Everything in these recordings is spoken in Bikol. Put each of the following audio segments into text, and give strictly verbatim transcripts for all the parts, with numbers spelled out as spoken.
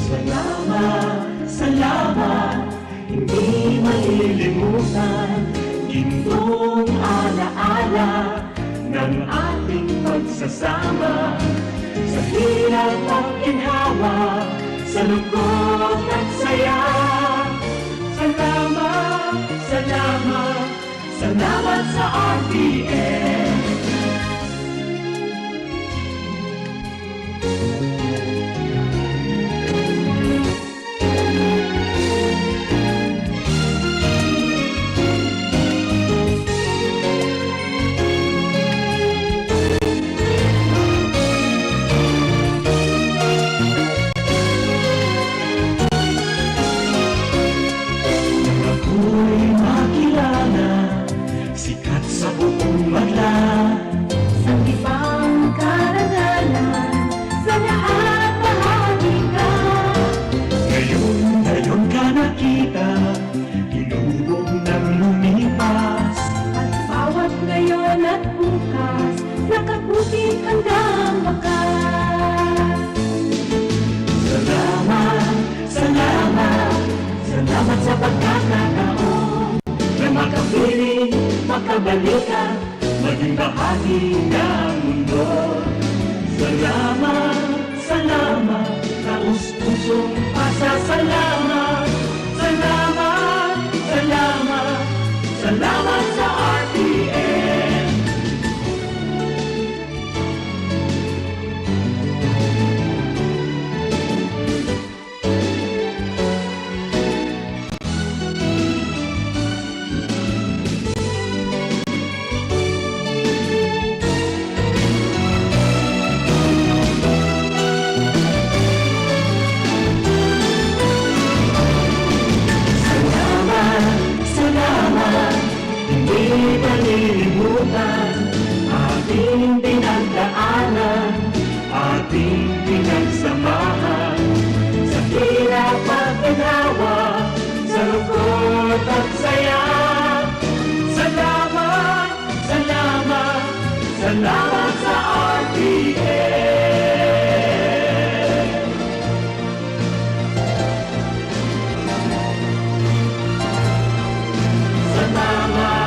Salamat, salamat, hindi malilimutan. Gintong alaala ng ating pagsasama. Sa hirap at ginhawa, sa lungkot at saya. Salamat, salamat, salamat sa R T N. Nang ako'y makilala, sikat sa buong madla. Sanggipang karangalan, sa lahat bahagi ka. Ngayon, ngayon ka nakita, hinubog nang lumipas. At bawat ngayon at bukas, nakaputi hanggang bakas. Salamat, salamat, salamat sa pagkakataon na makapiling, makabalikan, maging bahagi ng mundo. Salamat, salamat, taos-pusong pasasalamat. Salamat, salamat, salamat sa R T N. Salamat, salamat, hindi malilimutan ating pinagdaanan, ating pinagsamahan. Sa hirap at ginhawa, sa lungkot at saya. Salamat, salamat, salamat sa R T N. Salamat.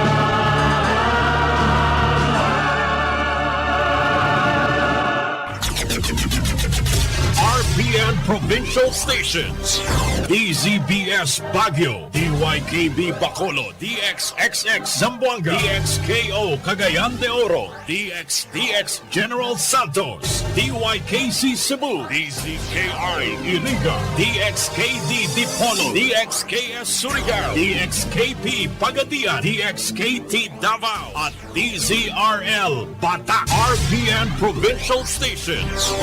R P N Provincial Stations, D Z B S Baguio, D Y K B Bacolod, D X X X Zamboanga, D X K O Cagayan de Oro, D X D X General Santos, D Y K C Cebu, D Z K I Iriga, D X K D Dipolog, D X K S Surigao, D X K P Pagadian, D X K T Davao, at D Z R L Bata, R P N Provincial Stations.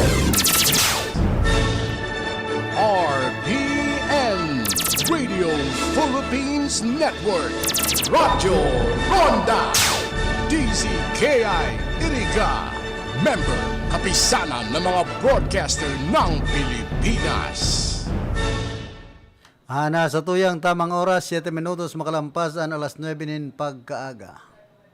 R P N, Radio Philippines Network, Radyo Ronda, D Z K I Iriga, member, kapisanan ng mga broadcaster ng Pilipinas. Ana sa tuyang tamang oras, siyete minutos makalampas an alas nuebe nin pagkaaga.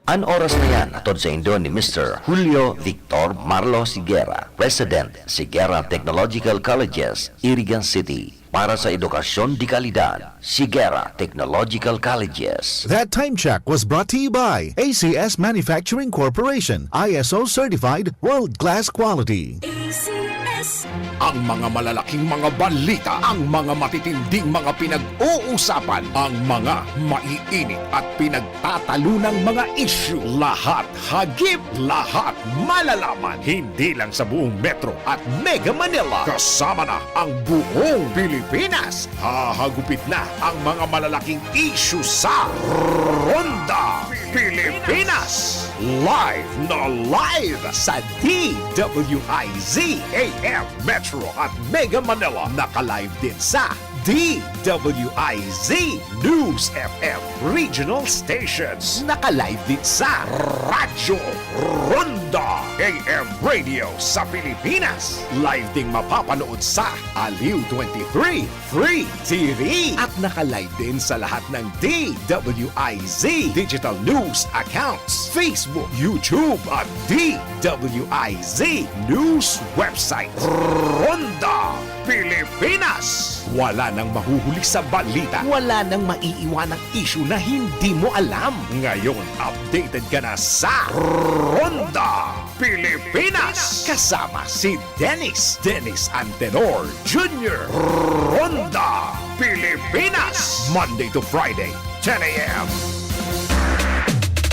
An oras na yan hatod saindo ni Mister Julio Victor Marlo Siguera, President, Siguera Technological Colleges, Iriga City. Para sa edukasyon de kalidad, Siguera Technological Colleges. That time check was brought to you by A C S Manufacturing Corporation, I S O certified, world-class quality. A C S. Ang mga malalaking mga balita, ang mga matitinding mga pinag-uusapan, ang mga maiinit at pinagtatalunang mga isyu, lahat hagip, lahat malalaman, hindi lang sa buong Metro at Mega Manila, kasama na ang buong Pilipinas. Hahagupit na ang mga malalaking isyu sa Ronda Pilipinas. Live na live sa D W I Z A M Metro at Mega Manila. Naka-live din sa D W I Z News F M Regional Stations. Naka-live din sa Radyo Ronda. Ronda A M Radio sa Pilipinas. Live ding mapapanood sa Aliw twenty-three Free T V at naka-live din sa lahat ng D W I Z digital news accounts, Facebook, YouTube at D W I Z news website. Ronda Pilipinas. Wala nang mahuhuli sa balita. Wala nang maiiwanang isyu na hindi mo alam. Ngayon, updated ka na sa Ronda Pilipinas. Kasama si Dennis, Dennis Antenor Junior. Ronda Pilipinas. Monday to Friday, ten a.m.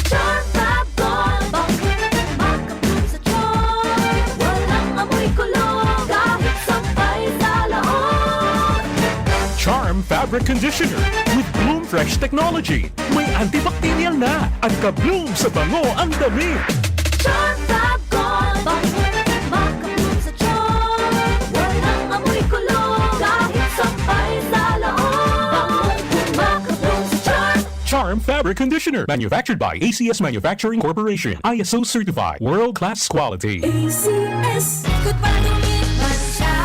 Charm Fab Gold, bakit makabloom sa charm? Walang amoy kulog, kahit sampay sa laog. Charm Fabric Conditioner with Bloom Fresh Technology. May antibacterial na at ka-bloom sa bango ang damit. Charm Fab Gold, bakit makabloom sa charm? Walang amoy kulog, kahit sampay sa laog. Bangong makabloom sa charm. Charm Fabric Conditioner, manufactured by A C S Manufacturing Corporation, I S O certified, world-class quality. A C S. Good pa, dumit man siya.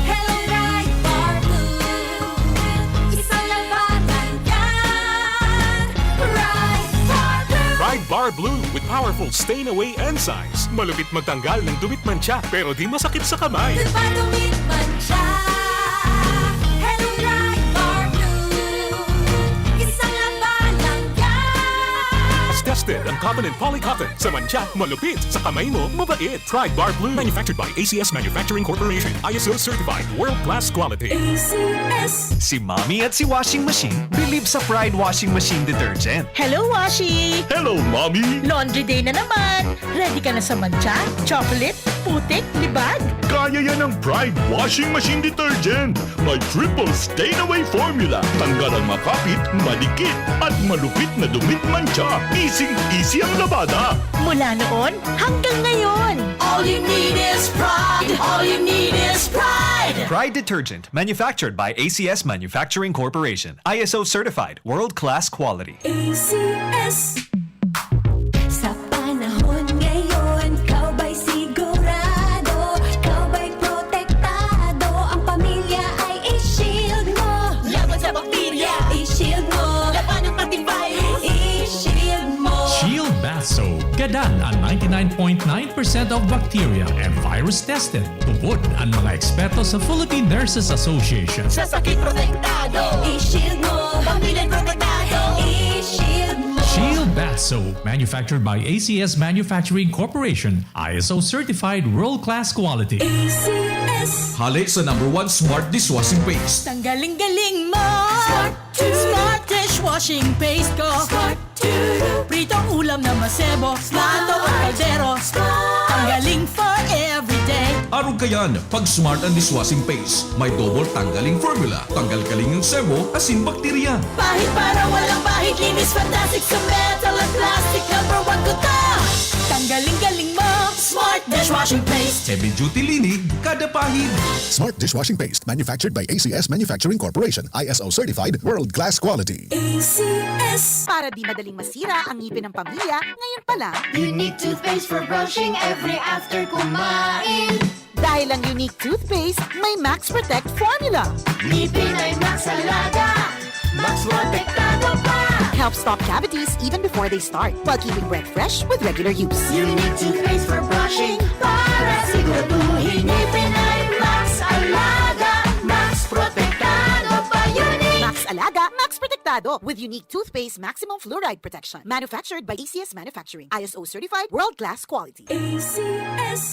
Hello, Pride Bar Blue. Isang labanan yan. Pride Bar Blue. Pride Bar Blue with powerful stain away enzymes. Malupit magtanggal ng dumit mantsa, pero di masakit sa kamay. Good pa, dumit man siya. Hello, Pride Bar Blue. Isang labanan yan. Tested ang cotton and poly cotton. Sa mantsa, malupit. Sa kamay mo, mabait. Pride Bar Blue. Manufactured by A C S Manufacturing Corporation. I S O certified. World class quality. A C S. Si Mommy at si Washing Machine believe sa Pride Washing Machine Detergent. Hello, Washi! Hello, Mommy! Laundry day na naman! Ready ka na sa mantsa, chocolate, putik, libag? Kaya yan ng Pride Washing Machine Detergent! May triple stain away formula. Tanggal ang makapit, madikit, at malupit na dumit mantsa. Easy-easy ang labada. Mula noon hanggang ngayon. All you need is Pride. All you need is Pride. Pride Detergent, manufactured by A C S Manufacturing Corporation. I S O certified, world-class quality. A C S. Sa panahon ngayon, ikaw ba'y sigurado? Ikaw ba'y protektado? Ang pamilya ay i-shield mo. Laban sa bakterya, i-shield mo. Laban ng pati virus, i-shield mo. Shield Bath Soap. Gadan ang ninety-nine point nine percent of bacteria and virus tested. Tubod an mga eksperto sa Philippine Nurses Association. Sa sakit protektado, i-shield mo. Pamilya protektado, i-shield mo. Shield Bath Soap, manufactured by A C S Manufacturing Corporation, I S O certified world-class quality. A C S. Hale sa number one smart dishwashing paste. Tanggaling-galing mo! Smart to. Smart dishwashing paste ko. Smart to. Pritong ulam na masebo. Smart. Plato o kaldero. Smart. Tanggaling for everyday. Arog kayan, pag smart ang dishwashing paste. May double tanggaling formula. Tanggal kaling ang sebo, asin bakterya. Pahid para walang bahid. Linis fantastic sa metal at plastic. Number one ko to. Tanggaling-galing mo. Smart dishwashing paste. Heavy duty linig, kada pahid. Smart dishwashing paste. Manufactured by A C S Manufacturing Corporation. I S O certified, world-class quality. A C S. Para di madaling masira ang ngipin ng pamilya, ngayon pa lang. Unique toothpaste for brushing every after kumain. Dahil ang Unique Toothpaste may Max Protect Formula. Ngipin ay Max Alaga, Max Protektado pa. Help stop cavities even before they start, while keeping breath fresh with regular use. Unique toothpaste for brushing para siguraduhin ngipin ay Max Alaga, Max Protektado pa. Unique. Max Alaga, Max Protektado with Unique Toothpaste Maximum Fluoride Protection. Manufactured by A C S Manufacturing. I S O certified, world-class quality. A C S.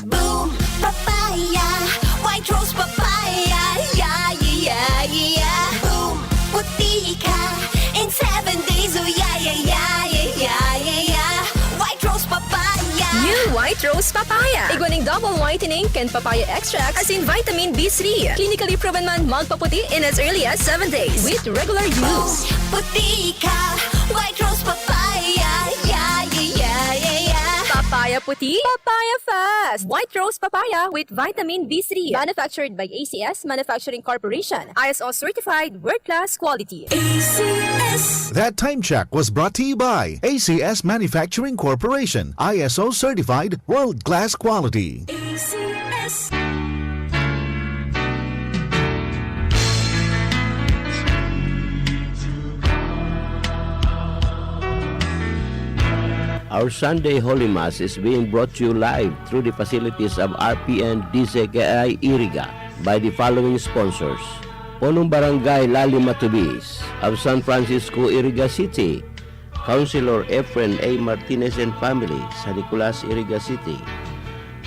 Boom! Papaya! White Rose Papaya! Yeah, yeah, yeah, yeah! Boom! Puti ka in seven days! Oh, yeah, yeah, yeah, yeah, yeah, yeah, yeah! White Rose Papaya! New White Rose Papaya. Igwa ning double whitening kan papaya extract asin vitamin B three. Clinically proven man magpaputi in as early as seven days with regular use. Puti ka, White Rose Papaya. Yeah, yeah, yeah, yeah, yeah. Pap- Papaya puti, papaya fast. White Rose Papaya with vitamin B three. Manufactured by A C S Manufacturing Corporation. I S O certified, world-class quality. A C S. That time check was brought to you by A C S Manufacturing Corporation, I S O certified, world-class quality. A C S. Our Sunday Holy Mass is being brought to you live through the facilities of R P N D C K I Iriga by the following sponsors: Punong Barangay Lali Matubis of San Francisco, Iriga City, Councilor Efren A Martinez and family, San Nicolas, Iriga City,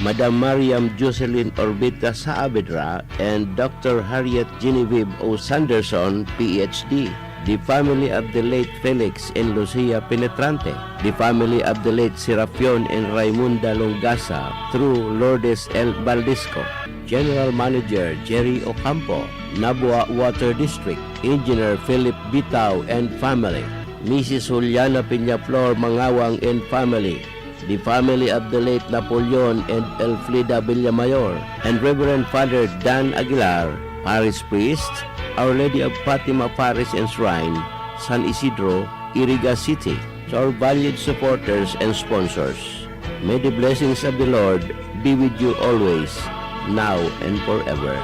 Madam Mariam Jocelyn Orbita Saavedra and Doctor Harriet Genevieve O Sanderson, P H D, the family of the late Felix and Lucia Penetrante, the family of the late Serapion and Raimunda Longasa through Lourdes L Baldisco, General Manager Jerry Ocampo, Nabua Water District, Engineer Philip Bitao and family, Missus Juliana Peñaflor Mangawang and family, the family of the late Napoleon and Elfrida Villamayor, and Reverend Father Dan Aguilar, Parish Priest, Our Lady of Fatima Parish and Shrine, San Isidro, Iriga City. To our valued supporters and sponsors, may the blessings of the Lord be with you always, now and forever.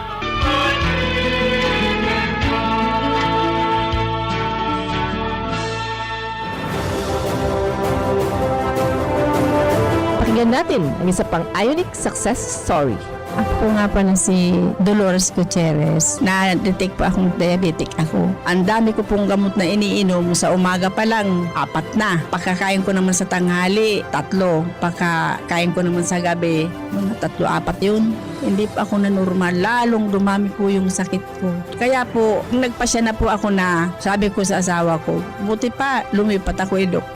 Pakinggan natin ang isa pang Ionic success story. Ako po nga pala si Dolores Gutierrez. Na-detect po akong diabetic ako. Ang dami ko pong gamot na iniinom, sa umaga pa lang, apat na. Pagkakain ko naman sa tanghali, tatlo. Pagkakain ko naman sa gabi, mga tatlo, apat yun. Hindi po ako na normal. Lalong dumami po yung sakit ko. Kaya po, nagpasya na po ako na sabi ko sa asawa ko, "Buti pa, lumipat ako, eh, Dok."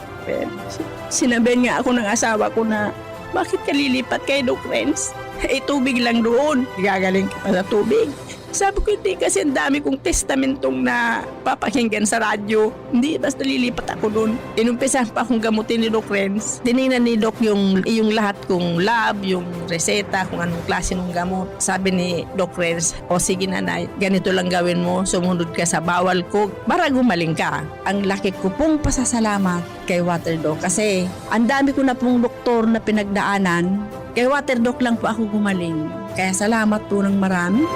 Sinabihan nga ako ng asawa ko na, "Bakit ka lilipat kay Doc Renz? Eh, tubig lang doon. Gagaling ka pa sa tubig." Sabi ko, "Hindi, kasi ang dami kong testamentong napapakinggan sa radyo. Hindi, basta lilipat ako doon." Inumpisahan pa akong gamutin ni Doc Renz. Tiningnan ni Doc yung, yung lahat kong lab, yung reseta, kung anong klase ng gamot. Sabi ni Doc Renz, "O sige, nanay, ganito lang gawin mo. Sumunod ka sa bawal ko para gumaling ka." Ang laki ko pong pasasalamat kay Water Doc kasi ang dami ko na pong doktor na pinagdaanan. Kay Water Doc lang po ako gumaling. Kaya salamat po ng marami.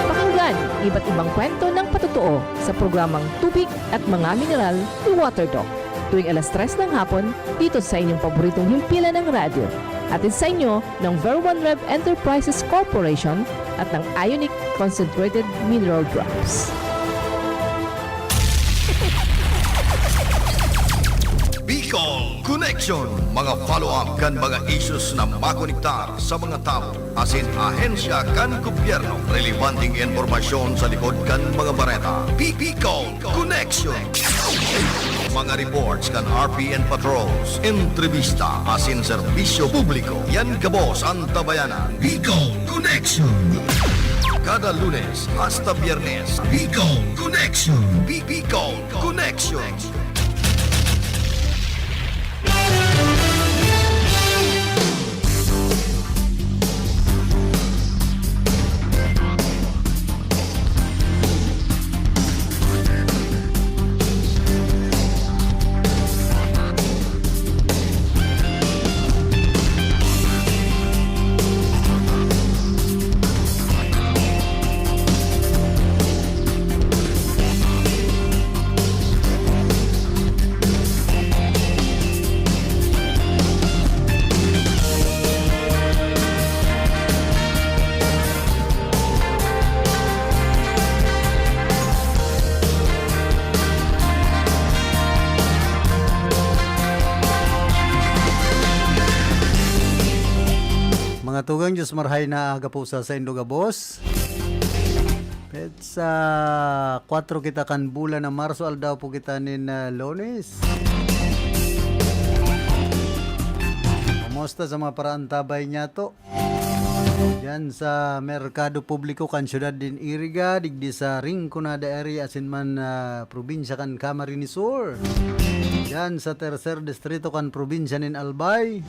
Pakinggan iba't ibang kwento ng patotoo sa programang Tubig at Mga Mineral ni Water Doc, tuwing alas tres ng hapon, dito sa inyong paboritong himpilan ng radyo. Hatid sa inyo ng Ver One Rev Enterprises Corporation at ng Ionic Concentrated Mineral Drops. Bicol Connection, mga follow-up kan mga issues na makonektar sa mga tawo asin ahensya kan gobyerno. Relebanteng impormasyon sa likod kan mga bareta. Bi-, Bicol Connection. Mga reports kan R P N patrols, entrebista asin serbisyo publiko. Yan gabos an tabayanan. Bicol Connection. Kada Lunes hasta Biyernes, Bicol Connection. Bi-, Bicol Connection. Mga tugang, Diyos marhay na aga po sa saindo gabos. Petsa kwatro kita kan bulan na Marso, aldaw po kita nin, ah, Lunes. Kumusta sa mga paraantabay niyato? Diyan sa Merkado Publiko kan Syudad nin Iriga, digdi sa Rinconada area, asin man, ah, probinsya kan Camarines Sur. Diyan sa tercer distrito kan probinsya nin Albay.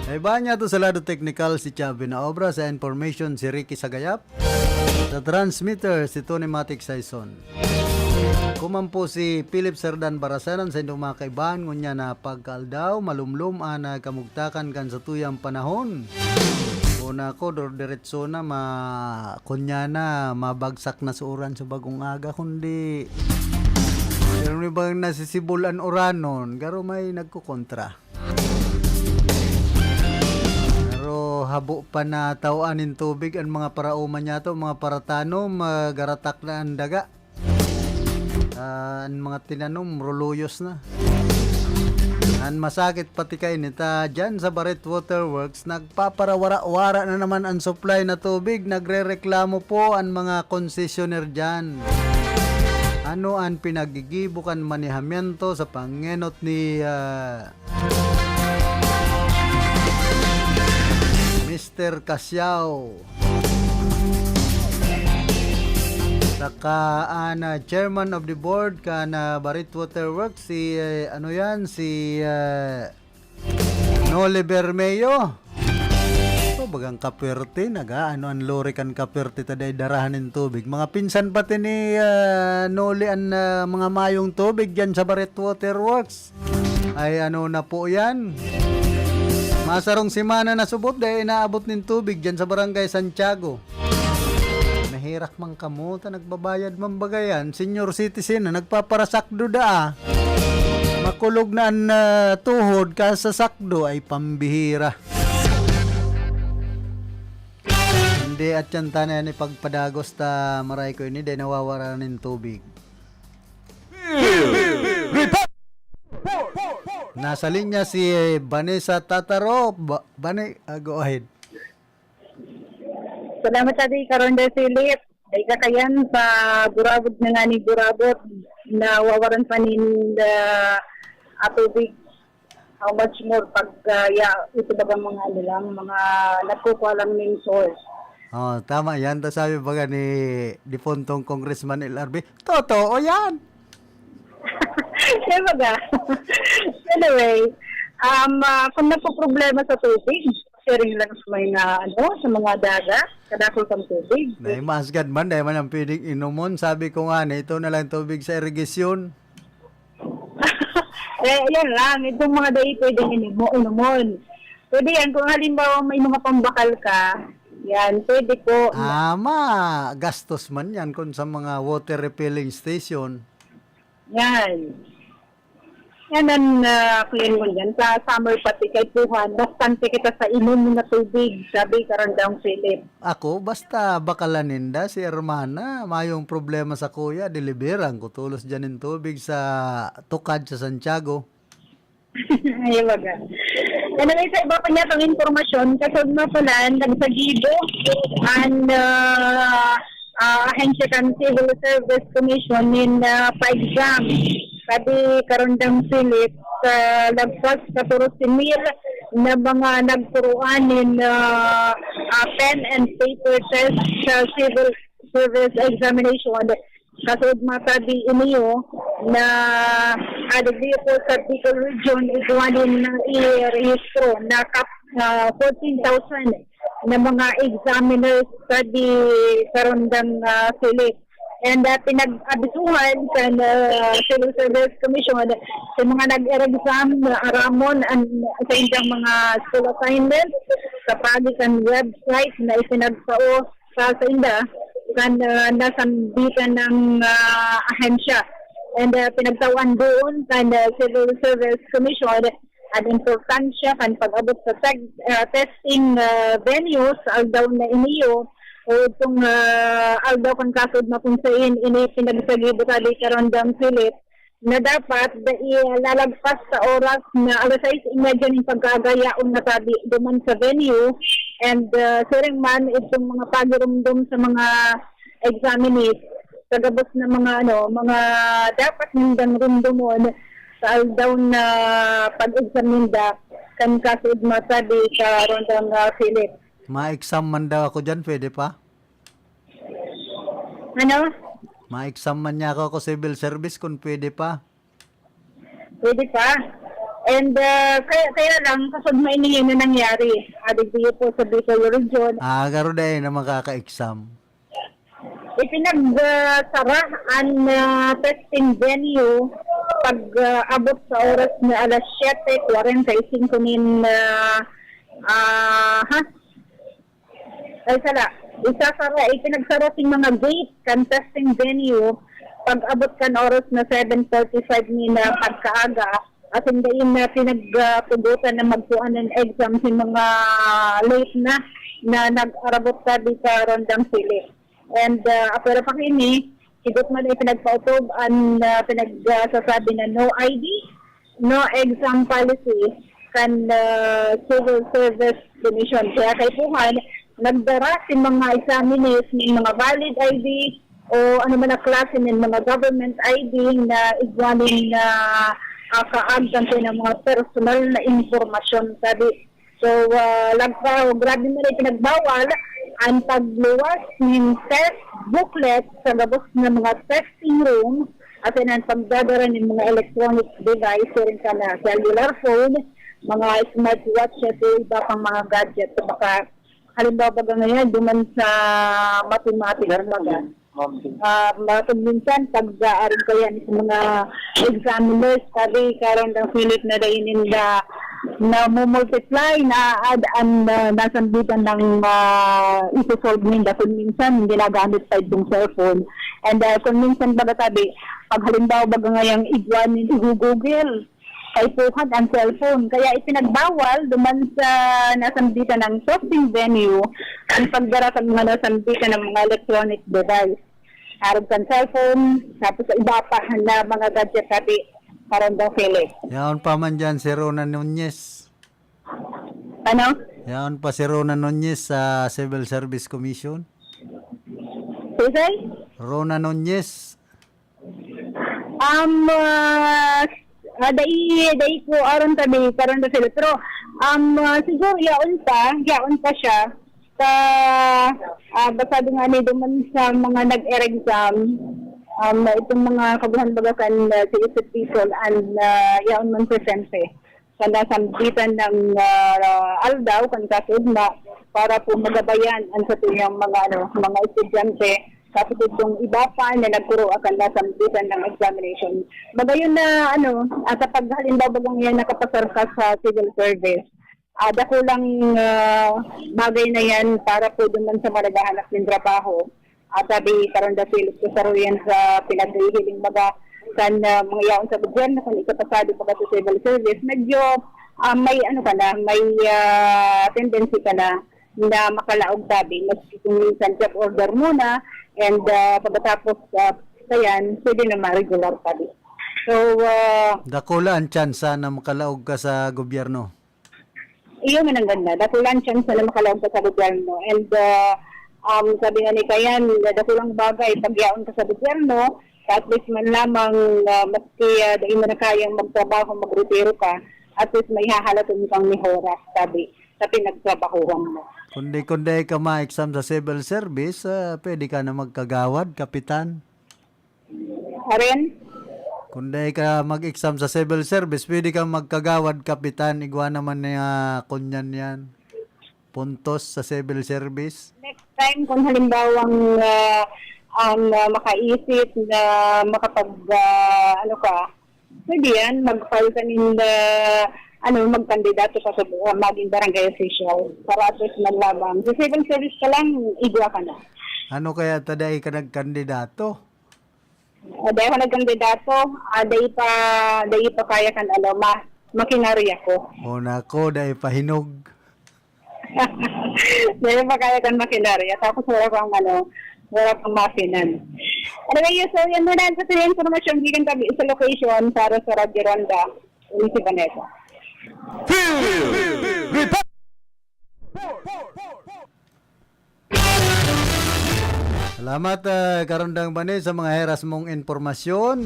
Kaiba niya to sa lado teknikal si Chabi na obra, sa information si Ricky Sagayap, sa transmitter si Tony Matic Saison. Kuman po si Philip Serdan Barasanan sa indong mga kaibahan, ngunyan na pagkaaldaw, malumlom an, ah, kamugtakan kan satuyang panahon. Una ko, dur-, diretso na, ma-, kunya na, mabagsak na sa uran sa bagong aga, kundi pero may bang nasisibol an uranon, garo may nagkukontra. Pero habo pa na tawaan nin tubig an mga paraoma niyato, mga paratanom, ah, garatak na an daga. Ah, an mga tinanom, ruluyos na. An masakit pati kainit, ah, dyan sa Barret Water Works, nagpaparawara-wara na naman an supply na tubig. Nagrereklamo po an mga konsesyoner dyan. Ano an pinagigibo kan manehamiento sa pangenot ni, ah, Mister Casiao? Saka an, ah, chairman of the board kan, ah, Barret Water Works, si, eh, ano yan, si, eh, Noli Bermeo. Ito, bagang kapwerte, nag-aano an lori kan kapwerte ta dai darahan nin tubig. Mga pinsan pati ni, ah, Noli an, ah, mga mayong tubig dyan sa Barret Water Works. Ay, ano na po yan? Masarong semana na subot, dai inaabot nin tubig dyan sa Barangay Santiago. Naherak man kamo, ta nagbabayad man baga yan. Senior citizen na nagpaparasakdo daa. Makulog na an, ah, tuhod, kasasakdo ay pambihira. Hindi, at yan, tana yan ipagpadagos ta, maray ko ini, dai nawawara nin tubig. Nasa linya si Vanessa Tataro. Ba-, Bane-, ah, go ahead. Salamat sa di, Karonda Philip. Ay kakayan pa burabod na nga ni burabod, nawawaran pa nin, ah, ah, tubig. How much more pag, ah, ya, ito baga mga ano lang, mga nagkukuha lang nin source. Oh, tama yan. Tas sabi baga ni dipuntong Congressman L R B, "Totoo yan." Kaya baga. Anyway, um, ah, kung nagpoproblema sa tubig, sharing lang sa mga, ano, sa mga dagat, kadakol kang tubig. Nay, maasgad man, dai man ang pwedeng inomon. Sabi ko nga, na ito na lang tubig sa irigasyon. Eh, yan lang. Itong mga dai pwedeng inumo-, inomon. Pwede yan kung halimbawa may mga pambakal ka. Yan, pwede po. Ama, gastos man yan kung sa mga water refilling station. Yan. Yan ang, ah, kuyan mo dyan. Sa summer pati kay Puhan, bastante kita sa inom na tubig, sabi Karandang Philip. Ako, basta bakalan ninda, si hermana, mayong problema sa kuya, deliveran ko tulos dyan nin tubig sa tukad sa Santiago. Ay, baga. Anyway, sa iba pa niya pang impormasyon, kasog na pala, nagsagibo ang, ah, ah, ahensya kan Civil Service Commission nin, ah, pa-exam. Sabi Karandang Philip, sa lagpas katorse mil na mga nagturuan nin, ah, ah, pen and paper test sa Civil Service Examination, kasod matabi iniyo na, ah, digdi po sa Bicol Region, igwa nin na irehistro na kap-, ah, fourteen thousand na mga examiners sa di Karandang, ah, Philip. And, ah, pinag-abisuhan kan, ah, Civil Service Commission sa mga nag-exam na aramon ang sa indang mga school assignment sa paagi kan website na ipinagtao sa, sa inda kan, ah, nasambitan ng, ah, ahensya. And, ah, pinagtawan doon kan, ah, Civil Service Commission ang importansya kan pag-abot sa tag-, ah, testing, ah, venue sa aldaw na iniyo o itong, ah, aldaw kan kasod na kung sain ini pinagsagibo sa di Karandang Philip na dapat dai lalagpas sa oras na alas sais y media nin pagkaaga yaon natabi duman sa venue. And, ah, siring man itong mga pagirumdom sa mga examinees sa gabos na mga, ano, mga dapat nindang rumdomon sa aldaw na pag-exam ninda kan kasod matabi Karandang, ah, Philip. Ma-exam man daw ako dyan, pwede pa? Ano? Ma-exam man niya ako, ako civil service, kung pwede pa. Pwede pa. And uh, kaya, kaya lang, kasugma ini yun na nangyari. Adigdiyo po sa Bicol Region. Ah, garo dahil na makaka-exam. Ipinagsara an uh, testing venue pag uh, abot sa oras na alas siyete kwarenta y singko nin uh, uh, ha? Ay, sala. Isasara, ipinagsara sing mga gate kan testing venue pag abot kan oras na seven forty-five ni na pagkaaga. Asin dai na pinagtugotan na magkuha ng exam sa mga late na na nag-arabot sa di sa Rondang Sili. And uh, apwera pa kini, higit man ay pinagpautob an uh, pinagsasabi na no I D, no exam policy kan uh, Civil Service Commission. Kaya kaipuhan, nagdara si mga examinees ng mga valid I D o ano man ang klase ng mga government I D na igwanin na uh, kaagdan sa mga personal na impormasyon. Sabi, So, uh, lagpa, grabe man ay pinagbawal ang pagluwas ng test booklet sa gabos na mga testing room at ang pagdadara ng mga electronic device siring ka na cellular phone, mga smartwatch at iba pang mga gadget. So, baka halimbawa baga ngayon, duman sa mathematics baga. Uh, matag minsan, pag uh, arin kaya ni sa mga examiners, sabi, karon ang pilit na dainin da na multiply na add ang uh, nasambitan ng uh, isosolve ninda. Kung minsan, ginagamit pa itong cellphone. And uh, kung minsan, baga sabi, pag halimbawa, baga ngayang igwan, i-google, kaipuhan ang cellphone. Kaya ipinagbawal duman sa nasambitan ng testing venue ang pagdara sa mga nasambitan ng mga electronic device. Arog kan cellphone, tapos sa iba pa na mga gadget pati parang daw Philip. Yaon pa man dyan si Rona Nunez. Ano? Yaon pa si Rona Nunez sa Civil Service Commission. Sisay? Rona Nunez. Um, uh, uh, dai, dai ko aron tabi, karon na sila. Pero, um, uh, siguro, yaon pa, yaon pa siya. Sa, uh, basta nga ni duman sa mga nag-exam, um, itong mga kabuhan baga kan uh, citizen people and uh, yaon man presente. Sa nasambitan ng uh, aldaw, kan kasugma, para po magabayan ang sa tuyang mga ano, mga estudyante tapos itong iba pa na nagkuro akan nasambitan ng examination. Magayon na ano, at pag halimbawa bang yan nakapasar ka sa civil service, uh, dakulang uh, bagay na yan para po duman sa mga naghahanap ng trabaho. At sabi parang dasil ko sa yan sa pinaghihiling mga kan uh, mga yaon sa gobyerno kung ikapasado pa sa civil service, medyo uh, may ano ka na, may uh, tendency ka na na makalaog tabi. Mas kung minsan job order muna and uh, pagkatapos uh, sa yan, pwede na ma-regular tabi. So, uh, Dakula ang tsansa na makalaog ka sa gobyerno. Iyo man ang ganda. Dakula ang tsansa na makalaog ka sa gobyerno. And uh, um, sabi nga ni Kayan, dakulang bagay, pagyaon ka sa gobyerno, at least man lamang uh, maski uh, dahil mo na kayang magtrabaho, magretiro ka, at least may hahalaton kang mihoras, sabi, sa pinagtrabahuhan mo. Kundi-kundi ka ma-exam sa civil service, uh, pwede ka na magkagawad, kapitan. Aren? Kundi ka mag-exam sa civil service, pwede ka magkagawad, kapitan. Igwa naman niya kunyan yan. Puntos sa civil service. Next time, kung halimbawang uh, ang uh, makaisip na makapag, uh, ano ka, Pwede yan, mag-file ka nin, uh, ano, magkandidato ka sa uh, maging barangay official para at least man lamang. Sa civil service ka lang, igwa ka na. Ano kaya ta dai ka nagkandidato? Uh, dai ako nagkandidato, uh, dai pa, dai pa kaya kan ano, ma makinarya ko. O nako, dai pa hinog. Dahil pa kaya kan makinarya, tapos wala pang ano, wala pang mafinan. Anyway, so yan muna ang sa informasyon gikan kami sa location para sa Radyo Ronda. Ini si Vanessa. Salamat, uh, Karondang Bani, sa mga heras mong impormasyon.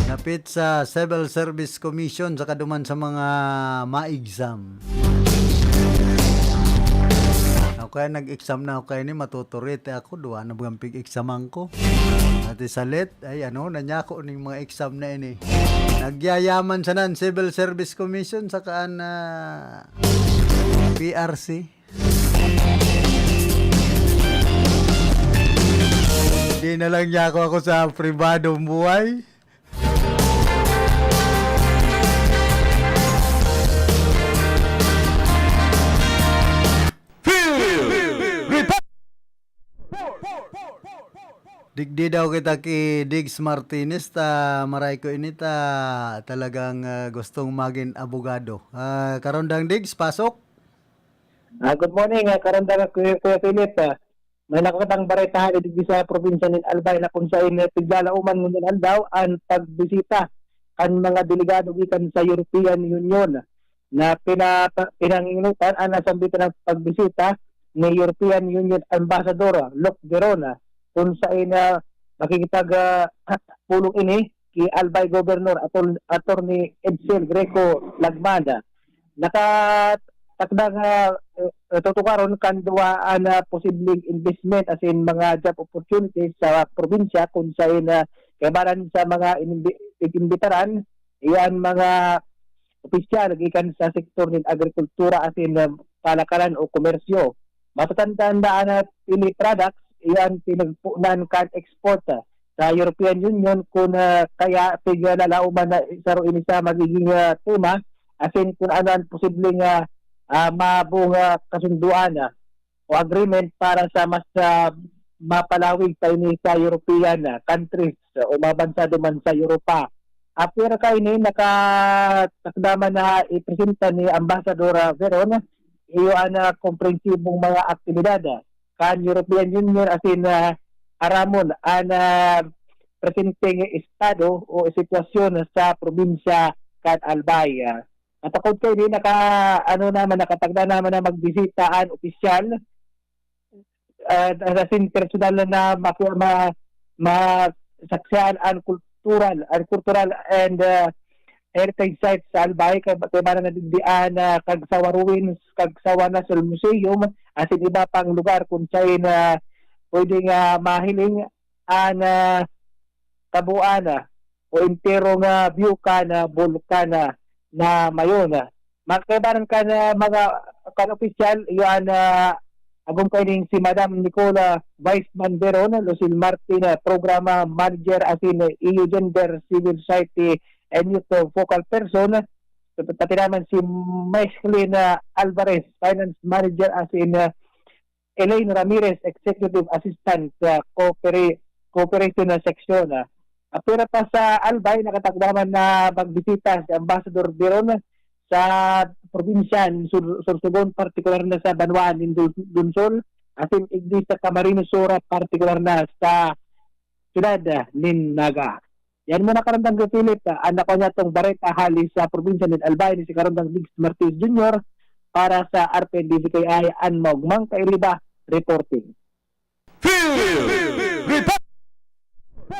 Napit sa Civil Service Commission sa kaduman sa mga ma-exam. Kaya nag-exam na ako kaya ni matuturite ako, duwa na bagang pig-examan ko. Ati salit, ay ano, nanyako ning mga exam na ini. Nagyayaman sana ang Civil Service Commission saka ang ah, P R C. Di na lang niya ako, ako sa pribadong buhay. Digdi daw kita ki Diggs Martinez ta maray ko ini ta talagang ah, gustong magin abogado. Ah, Karondang Diggs, pasok. Ah, good morning, ah, Karandang Kuya, Kuya Philip. Ah, may nakakatang baretahan digdi sa probinsya nin Albay na kung sain eh, piglalauman ngunyan aldaw ang pagbisita kan mga delegado gikan sa European Union na pinapa, pinanginginutan ang nasambitan ng pagbisita ni European Union Ambassador Lok Verona kung sain na makikipag ah, pulong ini ki Albay Governor Atol, Attorney Edsel Greco Lagmada. Nakatakda nga uh, tutukaron kan duwaan na posibleng investment asin mga job opportunities sa probinsya kung sain na kaibanan sa mga inimbi- inimbitaran iyan mga opisyal gikan sa sektor nin agrikultura asin uh, palakaran o komersyo. Matatandaan na ang pili products iyan pinagpunan kan export sa European Union kun uh, kaya piglalauman na saro ini sa magiging uh, tema asin kun ano ang posibleng uh, uh, mabong uh, kasunduan uh, o agreement para sa mas uh, mapalawig pa ini sa European uh, countries uh, o mga bansa duman sa Europa. Apwera kaini, nakatakda man na ipresenta ni Ambassador uh, Veron iyo an uh, komprehensibong mga aktibidad uh, kan European Union asin uh, aramon an uh, presenteng estado o sitwasyon sa probinsya kan Albay. Uh, matakod kaini, naka, ano naman, nakatagda naman na magbisita an opisyal uh, as in personal na, na maki, ma, masaksihan ang cultural, ang cultural and uh, heritage sites sa Albay, kay kay bana na digdian na Kagsawa Ruins, Kagsawa National Museum, asin iba pang lugar kung sain na pwede nga mahiling an uh, kabuuan uh, o entero nga view kan uh, bulkan uh, na mayon. Uh, makaibaran kan uh, mga kan opisyal, iyan uh, agom kaining si Madam Nicola Weisman Veron, Lucille Martin, uh, Program Manager asin uh, E U Gender, Civil Society and Youth uh, Focal Person, pati naman si Michelin uh, Alvarez, Finance Manager asin uh, Elaine Ramirez, Executive Assistant sa Coopera- Cooperation na Seksyon. Ah, apwera pa sa Albay, nakatagda man na magbisita si Ambassador Biron sa probinsya nin Sur- Sorsogon, partikular na sa banwaan nin Dul- Dunsol, asin igdi sa Camarines Sur, partikular na sa syudad nin Naga. Yan muna, Karandang Philip, ah, an nakua niyatong bareta hali sa probinsya nin Albay ni si Karandang Diggs Martinez Junior para sa R P N D Z K I, an Maugmang Kairiba reporting.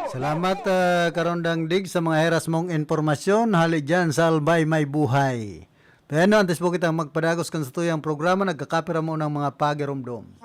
Salamat, ah, Karondang Dig, sa mga heras mong impormasyon. Hali dyan sa Albay May Buhay. Kaya no, antes po kitang magpadagos kan satuyang programa, nagkakapira mo ng mga pagirumdom.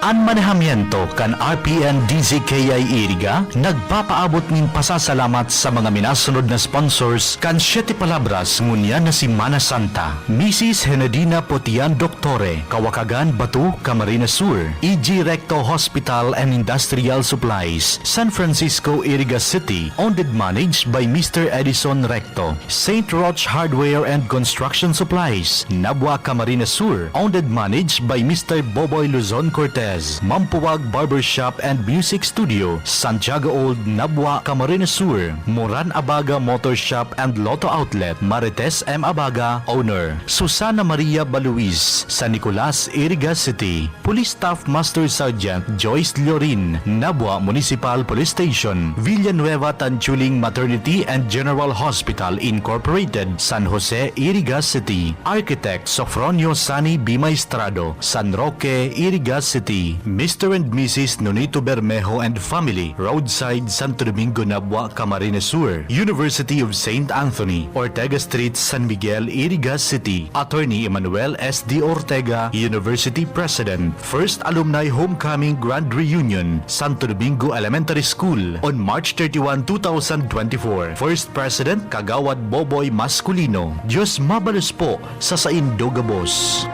An manehamiento kan R P N D Z K I Iriga nagpapaabot nin pasasalamat sa mga minasunod na sponsors kan Siete Palabras ngunyan na Semana Santa: Misis Henedina Potian Doctore, Kawakagan, Batu, Camarines Sur; E G Recto Hospital and Industrial Supplies, San Francisco, Iriga City, owned and managed by Mister Edison Recto; Saint Roch Hardware and Construction Supplies, Nabua, Camarines Sur, owned and managed by Mister Boboy Luzon Cortez; Mampuwag Barbershop and Music Studio, Santiago Old, Nabua, Camarines Sur; Moran Abaga Motor Shop and Lotto Outlet, Marites M Abaga, owner; Susana Maria Baluis, San Nicolas, Iriga City; Police Staff Master Sergeant Joyce Llorin, Nabua Municipal Police Station; Villanueva Tanchuling Maternity and General Hospital Incorporated, San Jose, Iriga City; Architect Sofronio Sani B. Maestrado, San Roque, Iriga City; Mister and Missus Nonito Bermejo and family, roadside, Santo Domingo, Nabua, Camarines Sur, University of Saint Anthony, Ortega Street, San Miguel, Iriga City. Attorney Emmanuel S D Ortega, University President. First Alumni Homecoming Grand Reunion, Santo Domingo Elementary School, on March thirty-one, two thousand twenty-four. First President Kagawad Boboy Masculino. Diyos mabalos po sa saindo gabos.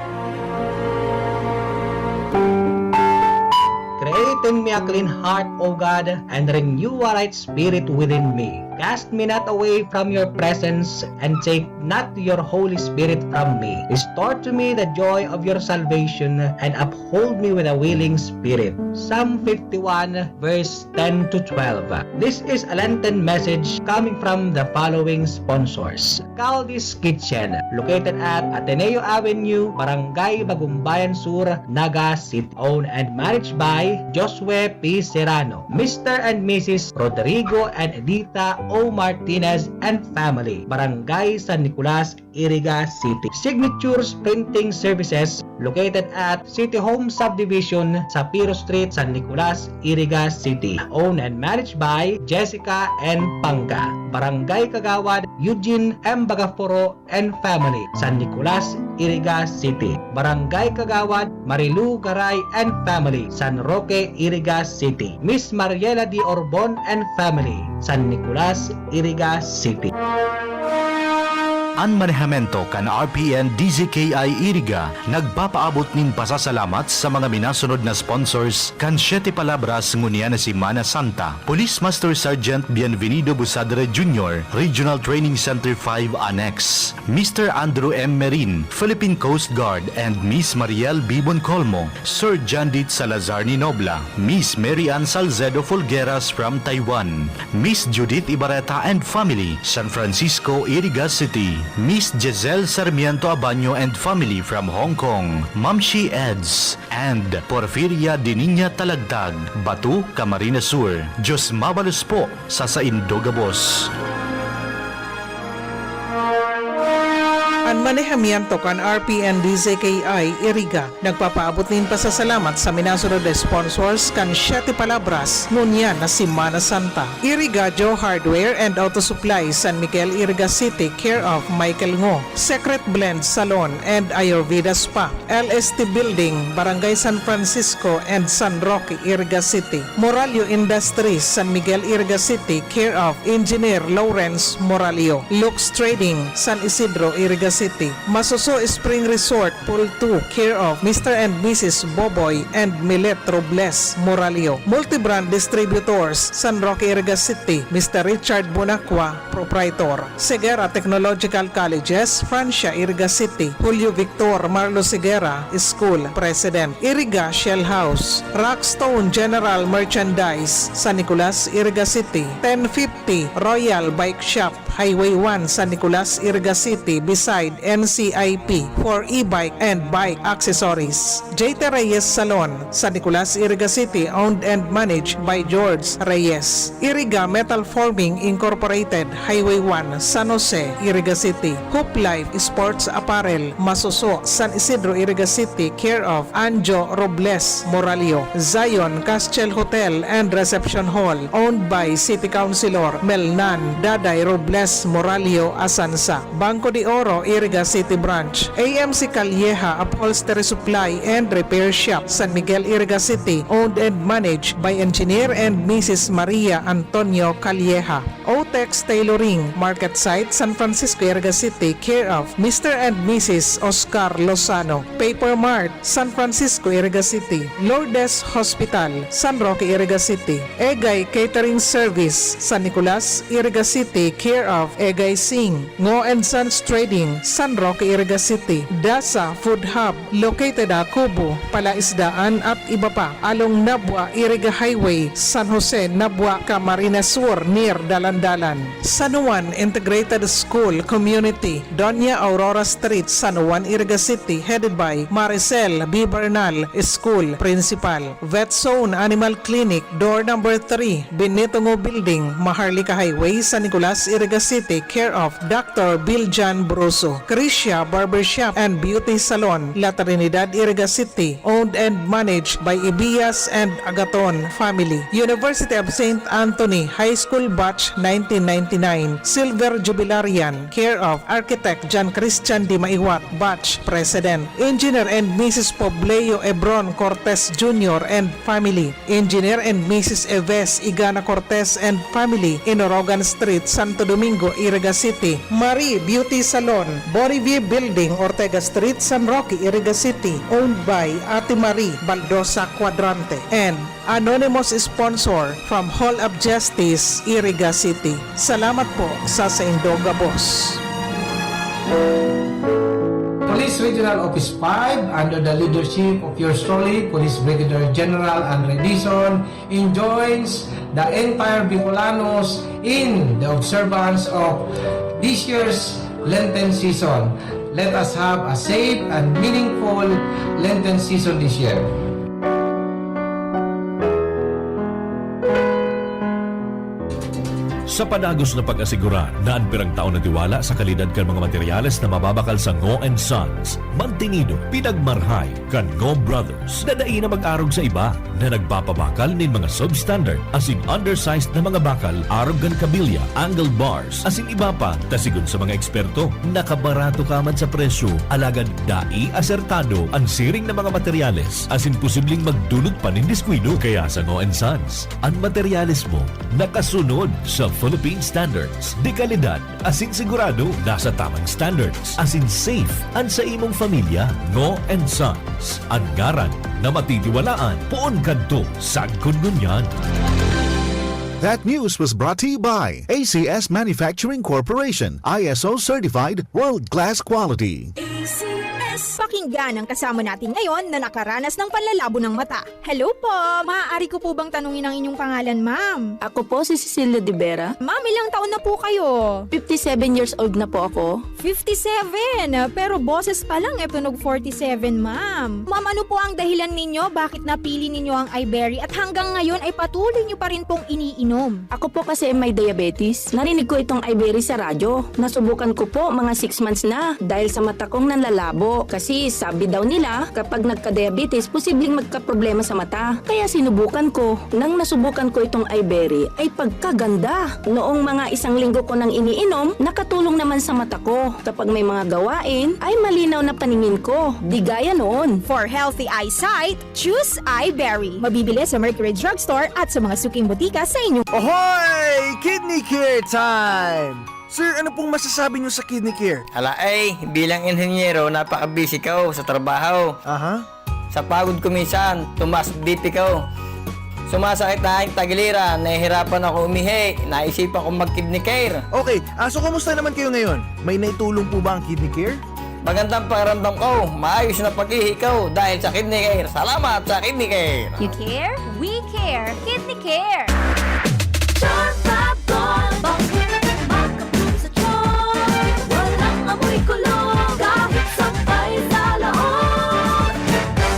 Create in me a clean heart, O God, and renew a right spirit within me. Cast me not away from your presence, and take not your Holy Spirit from me. Restore to me the joy of your salvation, and uphold me with a willing spirit. Psalm fifty-one, verse ten to twelve. This is a Lenten message coming from the following sponsors. Caldi's Kitchen, located at Ateneo Avenue, Barangay Bagumbayan Sur, Naga City. Owned and managed by Josue P Serrano, Mister and Missus Rodrigo and Edita O Martinez and family, Barangay San Nicolas, Iriga City. Signatures Printing Services, located at City Home Subdivision, Sapiro Street, San Nicolas, Iriga City. Owned and managed by Jessica N Pangga. Barangay Kagawad Eugene M Bagaforo and family, San Nicolas, Iriga City. Barangay Kagawad Marilu Garay and family, San Roque, Iriga City. Miss Mariela D Orbon and family, San Nicolas, Iriga City. An manehamiento kan R P N D Z K I Iriga nagpapaabot nin pasasalamat sa mga minasunod na sponsors kan Siete Palabras ngunyan na Semana Santa: Police Master Sergeant Bienvenido Busadre Junior, Regional Training Center five Annex, Mister Andrew M Merin, Philippine Coast Guard, and Miss Mariel Bibon Colmo, Sir Jandit Salazar Ninobla, Miss Mary Ann Salcedo Folgueras from Taiwan, Miss Judith Ibareta and family, San Francisco, Iriga City, Miss Giselle Sarmiento Abaño and family from Hong Kong, Mamshi Eds, and Porfiria Diniña Talagtag, Batu, Camarines Sur. Diyos mabalos po sa saindo gabos. An manehamiento kan R P N D Z K I Iriga nagpapaabot nin pasasalamat sa minasunod na sponsors kan Siete Palabras ngunyan na Semana Santa: Iriga Joe Hardware and Auto Supply, San Miguel, Iriga City, care of Michael Ngo; Secret Blend Salon and Ayurveda Spa, L S T Building, Barangay San Francisco and San Roque, Iriga City; Moralio Industries, San Miguel, Iriga City, care of Engineer Lawrence Moralio; Lux Trading, San Isidro, Iriga City; Masuso Spring Resort, Pool two, care of Mister and Missus Boboy and Milet Robles Moralio; Multibrand Distributors, San Roque, Iriga City, Mister Richard Bonacqua, proprietor; Segura Technological Colleges, Francia, Iriga City, Julio Victor Marlos Segura School, President; Iriga Shell House, Rockstone General Merchandise, San Nicolas, Iriga City, ten fifty Royal Bike Shop, Highway one, San Nicolas, Iriga City, beside N C I P, for e-bike and bike accessories. J T Reyes Salon, San Nicolas, Iriga City, owned and managed by George Reyes. Iriga Metal Forming Incorporated, Highway one, San Jose, Iriga City. Hoop Life Sports Apparel, Masuso, San Isidro, Iriga City, care of Anjo Robles Moralio. Zion Castel Hotel and Reception Hall, owned by City Councilor Melnan Daday Robles Moralio Asansa. Banco de Oro, Iriga City Branch. A M C Calleja Upholstery Supply and Repair Shop, San Miguel, Iriga City, owned and managed by Engineer and Missus Maria Antonio Calleja. Otex Tailoring, Market Site, San Francisco, Iriga City, care of Mister and Missus Oscar Lozano. Paper Mart, San Francisco, Iriga City. Lourdes Hospital, San Roque, Iriga City. Egay Catering Service, San Nicolas, Iriga City, care of Egay Singh. Ngo and Sons Trading, San Roque, Iriga City. Dasa Food Hub, located at Cubo, Palaisdaan at iba pa, along Nabua, Iriga Highway, San Jose, Nabua, Camarines Sur, near Dala Dalan. San Juan Integrated School Community, Doña Aurora Street, San Juan, Iriga City, headed by Maricel B. Bernal, School Principal. Vet Zone Animal Clinic, door number three, Benito Ngo Building, Maharlika Highway, San Nicolas, Iriga City, care of Doctor Biljan Broso. Krisha Barbershop and Beauty Salon, La Trinidad, Iriga City, owned and managed by Ibias and Agaton family. University of Saint Anthony High School Batch nineteen ninety-nine, Silver Jubilarian, care of Architect John Christian Di Maiwat, Batch President. Engineer and Missus Pobleo Ebron Cortez Junior and family. Engineer and Missus Eves Igana Cortez and family, Inorogan Street, Santo Domingo, Iriga City. Marie Beauty Salon, Bonnevie Building, Ortega Street, San Roque, Iriga City, owned by Ate Marie Baldosa Cuadrante, and anonymous sponsor from Hall of Justice, Iriga City. Salamat po sa saindo gabos. Police Regional Office five, under the leadership of yours truly, Police Brigadier General Andre Dizon, enjoins the entire Bicolanos in the observance of this year's Lenten season. Let us have a safe and meaningful Lenten season this year. Sa padagos na pag-asigurar na an pirang taon na tiwala sa kalidad kan mga materyales na mababakal sa Ngo and Sons, mantinido, pinagmarhay kan Ngo Brothers na dai na mag-arog sa iba na nagpapabakal nin mga substandard asin undersized na mga bakal arog kan kabilya, angle bars, asin iba pa, ta sigon sa mga eksperto, nakabarato ka man sa presyo, alagad dai asertado an siring na mga materyales asin posibleng magdulot pa nin diskuido. Kaya sa Ngo and Sons, an materyales mo nakasunod sa Philippine standards de kalidad asin sigurado nasa tamang standards asin safe an sa imong pamilya. Ngo and Sons, an ngaran na matitiwalaan poon kadto sagkod ngunyan. That news was brought to you by A C S Manufacturing Corporation, I S O certified, world-class quality. A C S. Pakinggan ang kasama natin ngayon na nakaranas ng panlalabo ng mata. Hello po! Maaari ko po bang tanungin ang inyong pangalan, ma'am? Ako po si Cecilia de Vera. Ma'am, ilang taon na po kayo? Fifty-seven years old na po ako. Fifty-seven? Pero boses pa lang, e tunog forty-seven, ma'am. Ma'am, ano po ang dahilan ninyo? Bakit napili ninyo ang Iberry? At hanggang ngayon ay patuloy nyo pa rin pong iniinom? Ako po kasi may diabetes. Narinig ko itong Iberry sa radyo. Nasubukan ko po, mga six months na. Dahil sa mata kong nanlalabo. Kasi sabi daw nila, kapag nagka-diabetes, posibleng magkaproblema sa mata. Kaya sinubukan ko. Nang nasubukan ko itong Iberry, ay pagkaganda. Noong mga isang linggo ko nang iniinom, nakatulong naman sa mata ko. Kapag may mga gawain, ay malinaw na paningin ko. Di gaya noon. For healthy eyesight, choose Iberry. Mabibili sa Mercury Drugstore at sa mga suking botika sa inyong Ohoy! Kidney Care time! Sir, ano pong masasabi niyo sa Kidney Care? Ala ay, bilang inhenyero, napaka-busy ko sa trabaho. Aha. Sa pagod ko minsan, tumaas B P ko. Sumasakit na aking tagiliran, nahihirapan ako umihi, naisipan kong mag-Kidney Care. Okay, ah, so kumusta naman kayo ngayon? May naitulong po ba ang Kidney Care? Magandang pakiramdam ko, maayos na pag-ihi ko dahil sa Kidney Care. Salamat sa Kidney Care! You care? We care! Kidney Care! Charm Fab Gold, bakit makabloom sa charm? Walang amoy kulog, kahit sampay sa loob.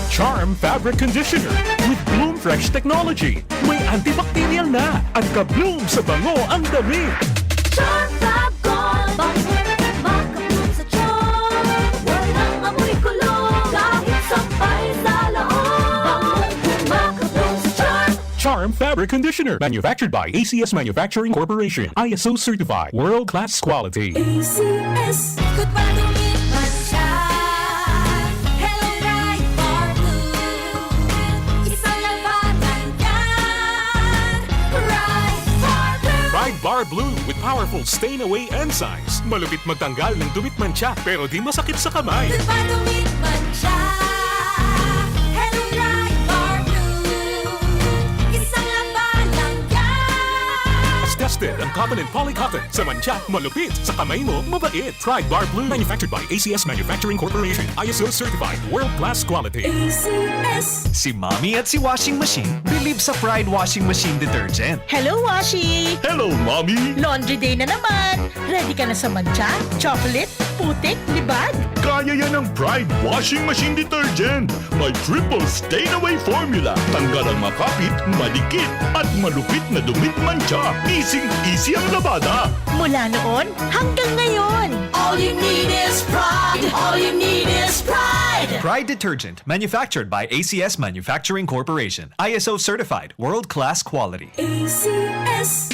Charm Fabric Conditioner with Bloom Fresh Technology. May antibacterial na at ka-bloom sa bango ang damit. Charm Fab Gold, bakit makabloom sa charm? Walang amoy kulog, kahit sampay sa loob. Bangong makabloom sa charm. Charm Fabric Conditioner, manufactured by A C S Manufacturing Corporation, I S O certified, world-class quality. A C S. Ikot pa, tumiman siya. Hello, Pride Bar Blue. Isang labanan yan. Pride Bar Blue. Pride Bar Blue with powerful stain away enzymes. Malupit magtanggal ng dumi't mantsa, pero di masakit sa kamay. Ikot pa, tumiman siya. Hello, Pride Bar Blue. Isang labanan yan. Tested Ang cotton and poly cotton. Sa mantsa, malupit. Sa kamay mo, mabait. Pride Bar Blue. Manufactured by A C S Manufacturing Corporation. I S O certified. World class quality. A C S. Si Mommy at si Washing Machine believe sa Pride Washing Machine Detergent. Hello, Washi! Hello, Mommy! Laundry day na naman! Ready ka na sa mantsa, chocolate, putik, libag? Kaya yan ng Pride Washing Machine Detergent. May triple stain away formula. Tanggal ang makapit, madikit, at malupit na dumi at mantsa. Easy-easy ang labada. Mula noon hanggang ngayon. All you need is pride. All you need is pride. Pride Detergent, manufactured by A C S Manufacturing Corporation. I S O certified, world-class quality. A C S.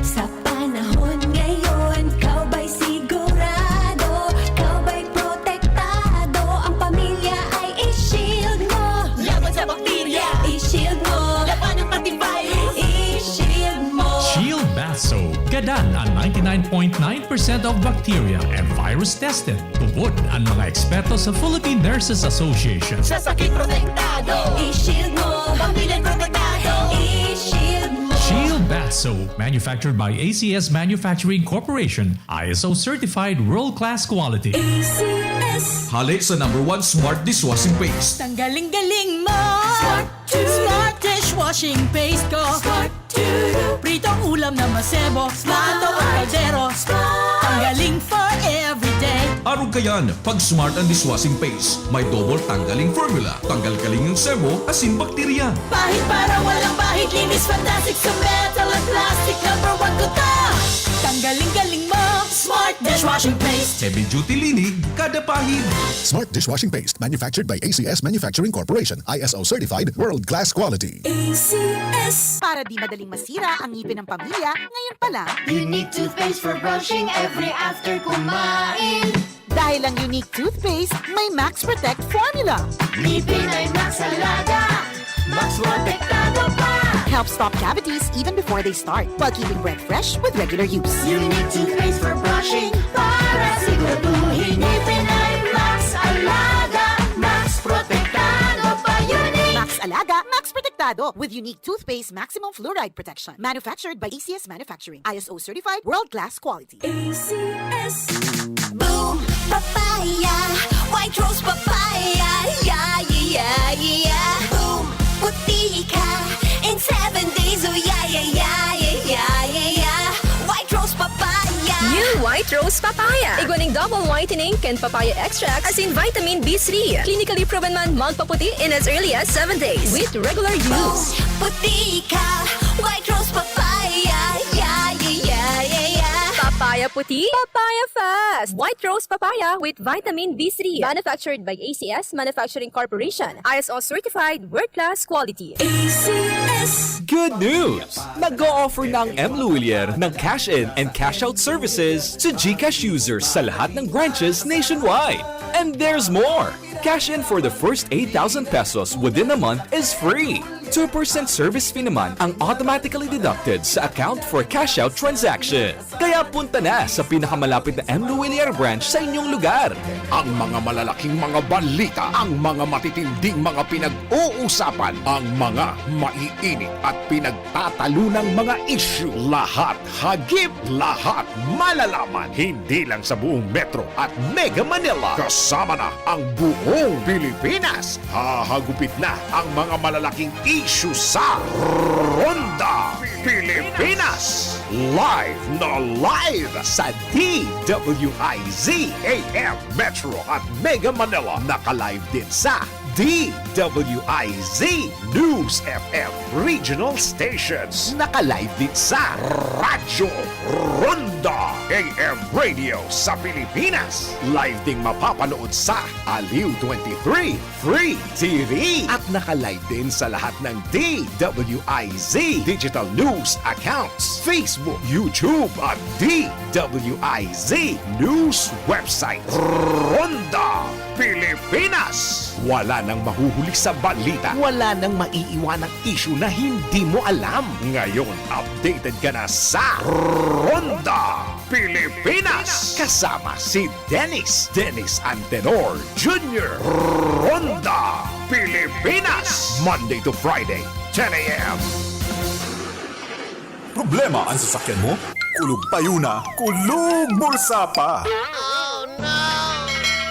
Sa panahon ngayon, ikaw ba'y sigurado? Ikaw ba'y protektado? Ang pamilya ay i-shield mo. Laban sa bakterya, i-shield mo. Labanan pati virus, i-shield mo. Shield Bath Soap. Gadan ang ninety-nine point nine percent of bacteria and virus tested. Tubod ang mga eksperto sa Philippine Nurses Association. Sa sakit protektado, i-shield mo. Pamilya protektado, i-shield mo. Shield Bath Soap, manufactured by A C S Manufacturing Corporation, I S O certified world-class quality. A C S. Hale sa number one smart dishwashing paste. Tanggaling-galing mo! Smart Smart dishwashing paste ko. Smart Pritong ulam na masebo. Smart ang kaldero. Tanggaling for everyday. Arog kayan, pag Smart ang dishwashing paste, may double tanggaling formula. Tanggal kaling ang sebo, asin bakterya. Pahid para walang bahid, linis fantastic sa metal at plastic. Number one ko to. Tanggaling-galing mo. Smart dishwashing paste. Heavy duty linig, kada pahid. Smart dishwashing paste, manufactured by A C S Manufacturing Corporation, I S O certified, world class quality. A C S. Para di madaling masira ang ngipin ng pamilya, ngayon pa lang. Unique toothpaste for brushing every after kumain. Dahil ang Unique Toothpaste may Max Protect Formula. Ngipin ay Max Alaga, Max Protektado pa. Helps stop cavities even before they start, while keeping breath fresh with regular use. Unique toothpaste for brushing para siguraduhin ngipin ay Max Alaga, Max Protektado pa. Unique. Max Alaga, Max Protektado with Unique Toothpaste Maximum Fluoride Protection. Manufactured by A C S Manufacturing. I S O certified, world class quality. A C S. Boom Papaya, White Rose Papaya, yeah, yeah, yeah, yeah. Boom, puti ka in seven days, oh yeah, yeah, yeah, yeah, yeah, yeah, yeah. White Rose Papaya. New White Rose Papaya. Igwa ning double whitening kan papaya extract asin vitamin B three. Clinically proven man magpaputi in as early as seven days with regular use. Boom, puti ka, White Rose Papaya, yeah, yeah, yeah, yeah, yeah. Papaya puti, papaya fast. White Rose Papaya with vitamin B three. Manufactured by A C S Manufacturing Corporation. I S O certified, world class quality. A C S. Good news! Nag-o-offer na ang M Lhuillier ng cash in and cash out services sa GCash users sa lahat ng branches nationwide. And there's more! Cash in for the first eight thousand pesos within a month is free. Two percent service fee naman ang automatically deducted sa account for cash out transaction. Kaya punta na sa pinakamalapit na M Lhuillier branch sa inyong lugar. Ang mga malalaking mga balita, ang mga matitinding mga pinag-uusapan, ang mga maiinit at pinagtatalunang mga issue. Lahat hagip, lahat malalaman. Hindi lang sa buong Metro at Mega Manila. Kasama na ang buong Pilipinas. Hahagupit na ang mga malalaking issue sa Ronda Pilipinas. Live na live sa D W I Z A M Metro at Mega Manila. Naka-live din sa D W I Z News F M Regional Stations. Naka-live din sa Radyo Ronda A M Radio sa Pilipinas. Live ding mapapanood sa Aliw twenty-three Free T V. At naka-live din sa lahat ng D W I Z Digital News accounts, Facebook, YouTube at D W I Z News website. Ronda Pilipinas. Wala nang mahuhuli sa balita. Wala nang maiiwanang issue na hindi mo alam. Ngayon, updated ka na sa Ronda Pilipinas. Kasama si Dennis, Dennis Antenor Junior. Ronda Pilipinas. Monday to Friday, ten A M. Problema an sasakyan mo? Kulog payo na, kulog bulsa pa!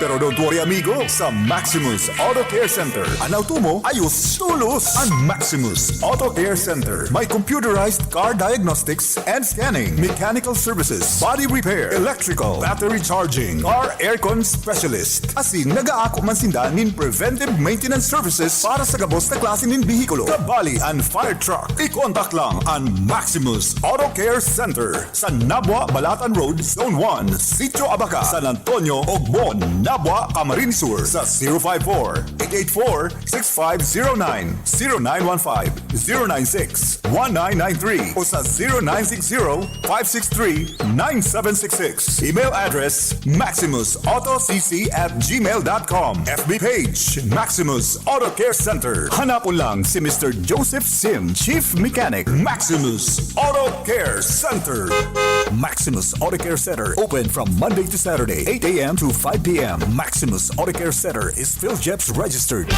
Pero don't worry, amigo. Sa Maximus Auto Care Center, an auto mo, ayos tolos. An Maximus Auto Care Center may computerized car diagnostics and scanning, mechanical services, body repair, electrical, battery charging, car aircon specialist. Asin nag-aako man sinda nin preventive maintenance services para sa gabos na klase nin behikulo, kabali an fire truck. I-contact lang an Maximus Auto Care Center sa Nabua, Balatan Road, Zone one, Sitio Abaca, San Antonio, Ogbon, Nabua, Camarines Sur, sa zero five four, eight eight four, six five zero nine, zero nine one five, zero nine six, one nine nine three, o sa zero nine six zero, five six three, nine seven six six. Email address, maximus auto c c at gmail dot com. F B page, Maximus Auto Care Center. Hanapon lang si Mister Joseph Sim, Chief Mechanic, Maximus Auto Care Center. Maximus Auto Care Center, open from Monday to Saturday, eight a m to five p m. Maximus Auto Care Center is PhilGEPS registered.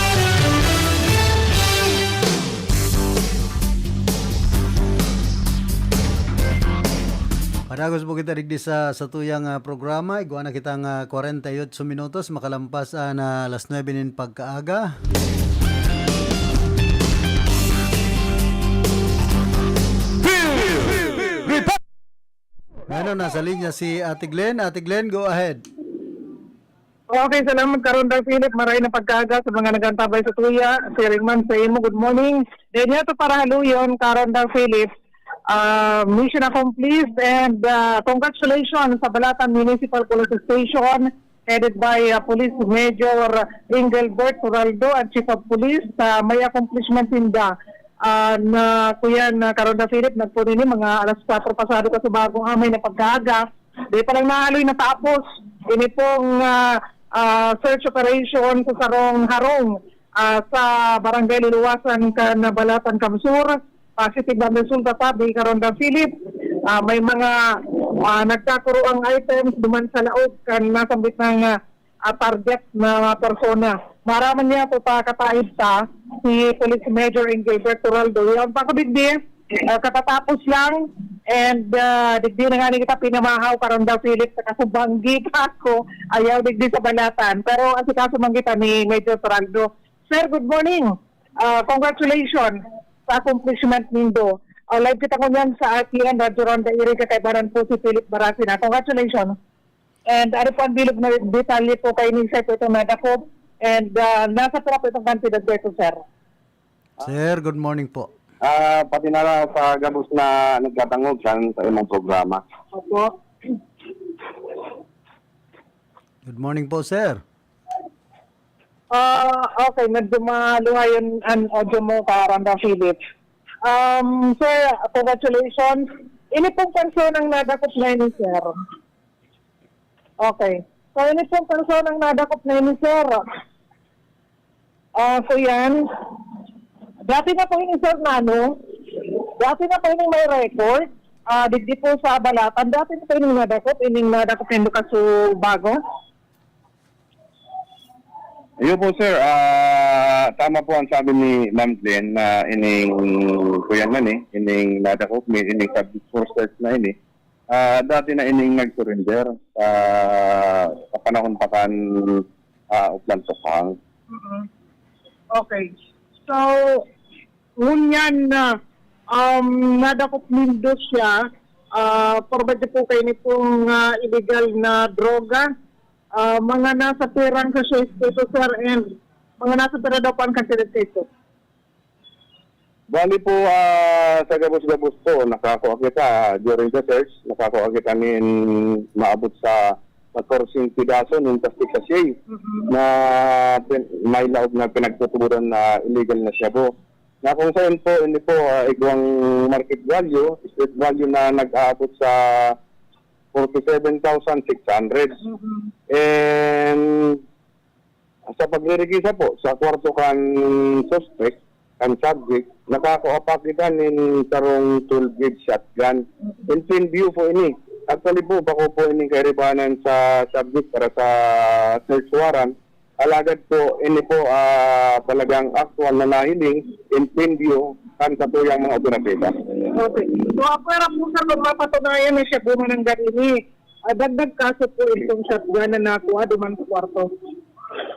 Padagos po kita digdi sa, sa tuyang, ah, programa. Igwa na kitang, ah, kwarenta y otso minutos, makalampas, ah, na alas nuebe nin pagkaaga. Ano, nasa linya si Ate Glenn. Ate Glenn, go ahead. Okay, salamat, Karondang Philip. Maray na pagkaaga sa mga nagantabay sa tuya. Siring man sa imo, good morning. Then, yato para haluyon, Karondang Philip. Ah, mission accomplished and, ah, congratulations sa Balatan Municipal Police Station, headed by, ah, Police Major Engelbert Turaldo, ang Chief of Police. Ah, may accomplishment ninda, ah, na kuyan na Karondang Philip, nagpuni ni mga alas kwatro pasado kasubagong amay na pagkaaga. Di pa lang nahaloy natapos ini pong, ah, ah, search operation sa sarong harong, ah, sa Barangay Luluwasan kan Balatan, Camsur. Positive ang resulta, sabi, Karondang Philip. Ah, may mga, ah, nagkakuroang items duman sa laog kan nasambit na, ah, ah, target na mga persona. Maaraman niya kung pakataid ta si Police Major Engelbert Turaldo. Yaon pa ko digdi, ah, katatapos lang, and, ah, digdi na nga ni kita pinamahaw, Karondang Philip, sa kasubanggi pa ako, ayaw digdi sa Balatan. Pero asikaso man kita ni Major Turaldo. Sir, good morning. Ah, congratulations sa accomplishment nindo. Ah, live kita ngunyan sa R T N, Radyo Ronda Iriga, kaibanan po si Philip Baracina. Congratulations. And ano po ang bilog na detalye po kay Nisay po itong nadakop? And, ah, nasa pira po itong kantidad dito, sir? Sir, good morning po. Ah, pati na lang sa gabos na nagtatangog kan sa imong programa. Opo. Good morning po, sir. Ah, okay, medyo maluhay yun ang audio mo, Karondang Philip. Um, sir, congratulations. Ini pong personang nadakop na ini, sir. Okay. So, ini pong personang nadakop na ini, sir. Ah, so yan. Dati na po ini, sir, na ano? Dati na po ini may record. Ah, digdi po sa Balatan. Dati na po ini nadakop. Ining nadakop nindo kaso bago? Ayun po, sir. Ah, tama po ang sabi ni Ma'am Glenn na ining kuyan man eh, ining nadakop, may ining subject for search na ini. Ah, dati na ining nag-surrender sa, sa panahon pa kan, ah, Oplan Sokhang. Mm-mm. Okay. So, ngunyan na, um, nadakop nindo siya, ah, por medio po kayo nitong, ah, illegal na droga, ah, mga nasa pirang sachets ito, sir, and mga nasa pira daw po ang kantidad ito? Bali po, ah, sa gabos-gabos po, nakakua kita, during the search, nakakua kita nin maabot sa katorse piraso nin plastic sachet Mm-hmm. na pin-, may laog na pinagtutuboran na illegal na shabu. Na kung saan po, hindi po, ah, igwang market value, street value na nag-aabot sa forty-seven thousand six hundred. Mm-hmm. And sa pagririkisa po sa kwarto kan suspect, kan subject, nakakua pa kita nin sarong twelve gauge shotgun. In plain view po ini. Actually po, bako po ining kairibanan sa subject para sa search warrant. Alagad po, ini po, ah, talagang actual na nahiling, in plain view, kan satuyang mga operatiba. Okay. So, apwera po sa pagpapatunayan na siya bumanangga ini, ah, dagdag kaso po itong shotgun na nakuha duman sa kwarto.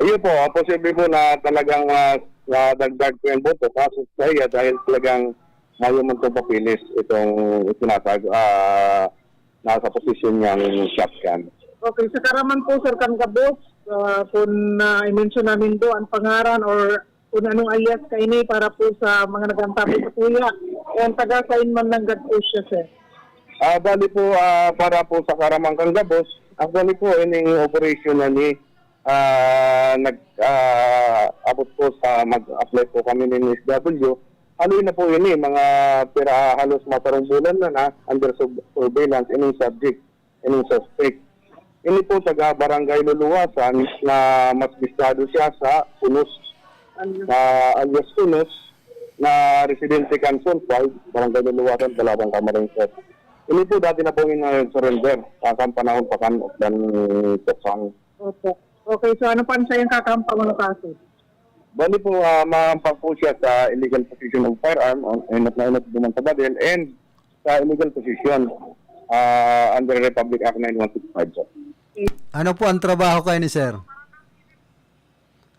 Iyo po, ah, posible po na talagang, ah, nadagdag po yung buto, kaso sa iya dahil talagang mayo man itong papeles itong itinatag, ah, nasa posisyon niyang shotgun. Okay, sa karaman po, sir, kan gabos, ah, kung, ah, i-mention namin do ang pangaran or kung anong alias kaini para po sa mga nag-antabay sa kuya. Kung taga saan man nanggad po siya, sir? Ah, bali po, ah, para po sa karaman kan gabos, actually po, ining operation na ni, ah, nag, ah, abot po sa mag-apply po kami ni S W. Haloy na po yun eh, mga pira, halos masarong bulan na na under sub-, surveillance ining subject, ining suspect. Ini po taga Barangay Luluwasan na mas bistado siya sa Unos, na alias Unos, na residente kan Zone five, Barangay Luluwasan, Balaban, Camarines Sur. Ini po dati na pong in-surrender sa kan panahon pa kan Oplan Tapsang. Opo. Okay, so ano pa ang sayang kakampa, mga kaso? Bali po, ah, maampak po siya sa illegal possession of firearm, on, enot na enot duman sa baril, and sa illegal possession, ah, under Republic Act nine one six five, sir. Ano po ang trabaho kayo ni sir?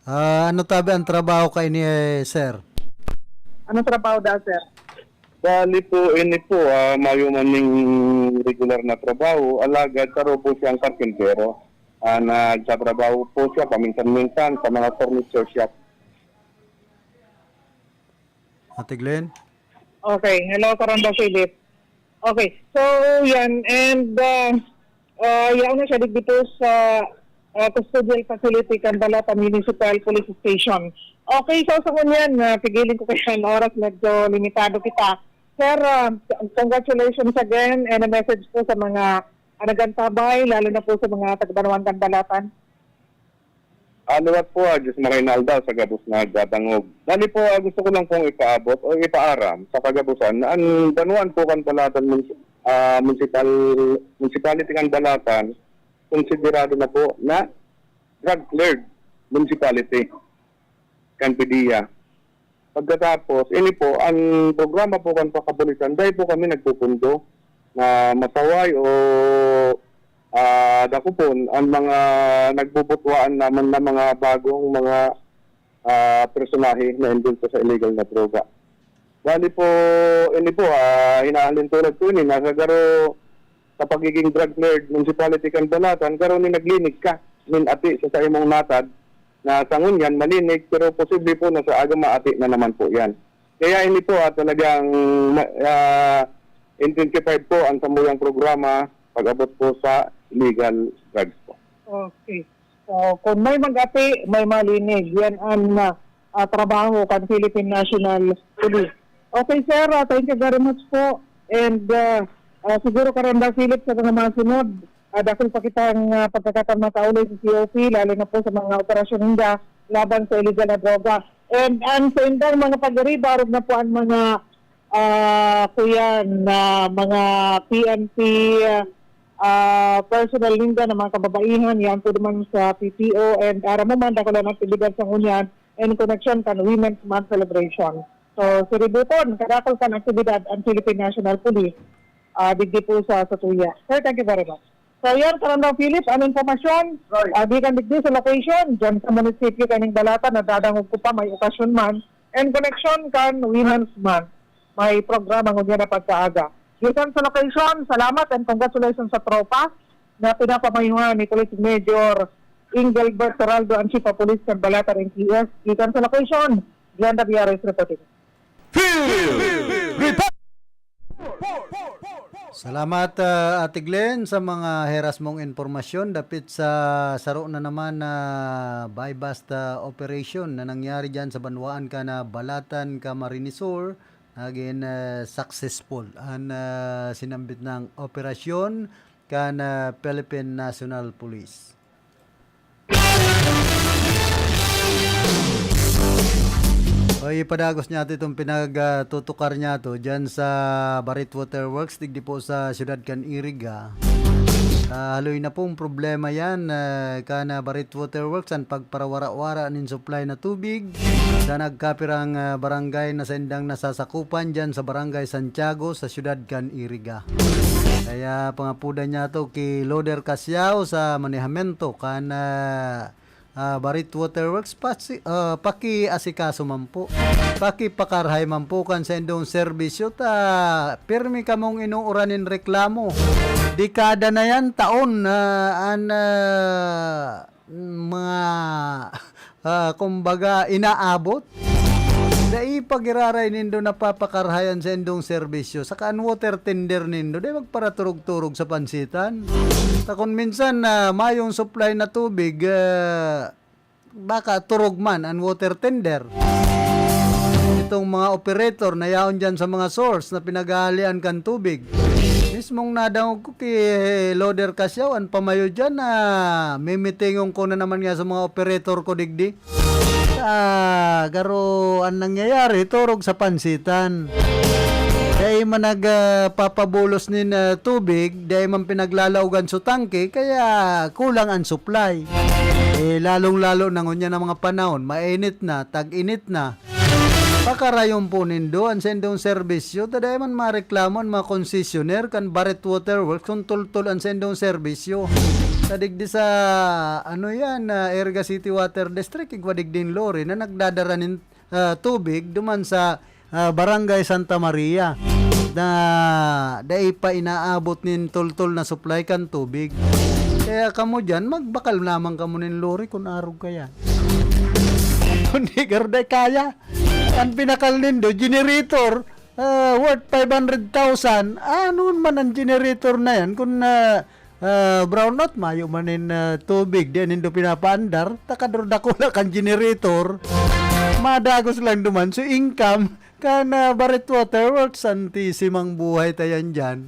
Ah, ano tabi ang trabaho kayo ni, eh, sir? Ano trabaho da, sir? Bali po, ini po, ah, mayo man ning regular na trabaho, alagad saro po siyang karpintero. Ah, nagtatrabaho po siya paminsan-minsan sa mga furniture shop. Ate Glenn? Okay. Hello, Karanda Philip. Okay. So, yan. And, uh, uh, yaon na siya digdi po sa, uh, custodial facility kan Balatan Municipal Police Station. Okay, so sa ngunyan, uh, pigiling ko kaya ang oras, medyo limitado kita. Sir, uh, congratulations again and a message po sa mga, uh, nag-antabay, lalo na po sa mga taga-Banwaan kan Balatan. Ah, liwat po, ah, Diyos maray na aldaw sa gabos na nagdadangog. Bali po, ah, gusto ko lang pong ipaabot o ipaaram sa kagabusan na ang banwaan po kan Balatan Munsi-, ah, Municipal, Municipality kan Balatan, konsiderado na po na drug cleared municipality kan PDEA. Pagkatapos, ini po, ang programa po kan pakapulisan, dai po kami nagpupundo na masaway o, ah, dakopon ang mga nagbubutwaan naman na mga bagong mga, ah, personahe na involved sa illegal na droga. Bali po, ini po, ah, hinahalintulad po ini na sa garo sa pagiging drug lord, municipality kan Balatan, garo ni naglinig ka nin ati sa saimong natad, na sa ngunyan malinig, pero posible po na sa aga maati na naman po yan. Kaya ini po, ah, talagang ma-, ah, intensified po ang samuyang programa pag-abot po sa illegal drugs po. Okay. So, kung may mag-ati, may malinig. Yan ang, ah, ah, trabaho kan Philippine National Police. Okay, sir. Ah, thank you very much po. And, ah, ah, siguro, Karanda Philip, sa mga masunod, ah, dakul pa kitang, ah, pagkakataon makauli sa C O P, lalo na po sa mga operasyon ninda laban sa illegal na droga. And ang sa indang mga pag-ariba, arog na po ang mga, ah, kuyan na mga P N P, ah, personnel ninda na mga kababaihan, yan po naman sa P P O, and aram mo man, dakul ang aktibidad sa ngunyan in connection kan Women's Month celebration. So, siributon, kadakul kan aktibidad ang Philippine National Police, ah, digdi po sa Satuya. Sir, thank you very much. So, yan, Karandang Philip, ang impormasyon, ah, gikan digdi sa location, dyan sa munisipyo kaning Balatan, nadadangog ko pa, may okasyon man, and connection kan Women's Month, may programa ngunyan na pagkaaga. Gikan sa location, salamat and congratulations sa tropa na pinapamayuhan ni Police Major Engelbert Toraldo, ang Chief of Police kan Balatan M P S. Gikan sa location, Glenda Villares reporting. Field Report! Salamat, ah, Ate Glenn, sa mga heras mong impormasyon dapit sa saro na naman na buy-bust, ah, operation na nangyari dyan sa banwaan kan Balatan, Camarines Sur. Nagin, ah, successful an, ah, sinambit na operasyon kan, ah, Philippine National Police. O, ipadagos niyato itong pinagtutukar niyato dyan sa Barit Waterworks, digdi po sa siyudad kan Iriga. Ah, haloy na pong problema yan, ah, kan, ah, Barit Water Works an pagparawara-wara nin supply na tubig sa nagkapirang, ah, barangay na saindang nasasakupan diyan sa Barangay Santiago sa siyudad kan Iriga. Kaya pangapodan niya to ki Loader Casiao sa manehamentu kan, ah, ah, Barit Water Works, pasi-, ah, pakiasikaso man po. Pakipakarahay man po kan saindong serbisyo ta pirmi kamong inuuran nin reklamo. Dekada na yan, taon na an, ah, mga, ah, kumbaga, inaabot. Dai pa giraray nindo napapakarahay an saindong serbisyo. Saka an water tender nindo, dai magparaturog-turog sa pansitan. Ta kun minsan na mayong supply na tubig, ah, baka turog man an water tender. Itong mga operator na yaon dyan sa mga source na pinaghahalian kan tubig. Mismong nadangog ko ki Loader Casiao, an pamayo dyan na mimitingon ko na naman nga sa mga operator ko digdi. Ah, garo an nangyayari, turog sa pansitan. Dai man nag, ah, papabulos nin, ah, tubig, dai man pinaglalaogan so tangke, kaya kulang an supply. Eh, lalong-lalo na ngunyan ang mga panahon, mainit na, tag-init na. Pakarayon po nindo an saindong serbisyo, ta dai man mareklamo an mga konsesyonero kan Baret Water Works kun tultol an saindong serbisyo. Sa digdi sa, ano yan, ah, Iriga City Water District, igwa digding lorry na nagdadara nin, ah, tubig duman sa, ah, Barangay Santa Maria na dai pa inaabot nin tultol na supply kan tubig. Kaya kamo diyan, magbakal lamang kamo nin lorry kun arog kaya. Kundi garo dai kaya. An pinakal nindo, generator, ah, worth five hundred thousand. Ano man an generator na yan kun, ah, ah, brownout, mayo man nin, ah, tubig, di nindo pinapaandar, ta kaduro dakula kan generator, madagos lang duman. So, income kan, ah, Baret Water Works, santisimang buhay ta yan dyan.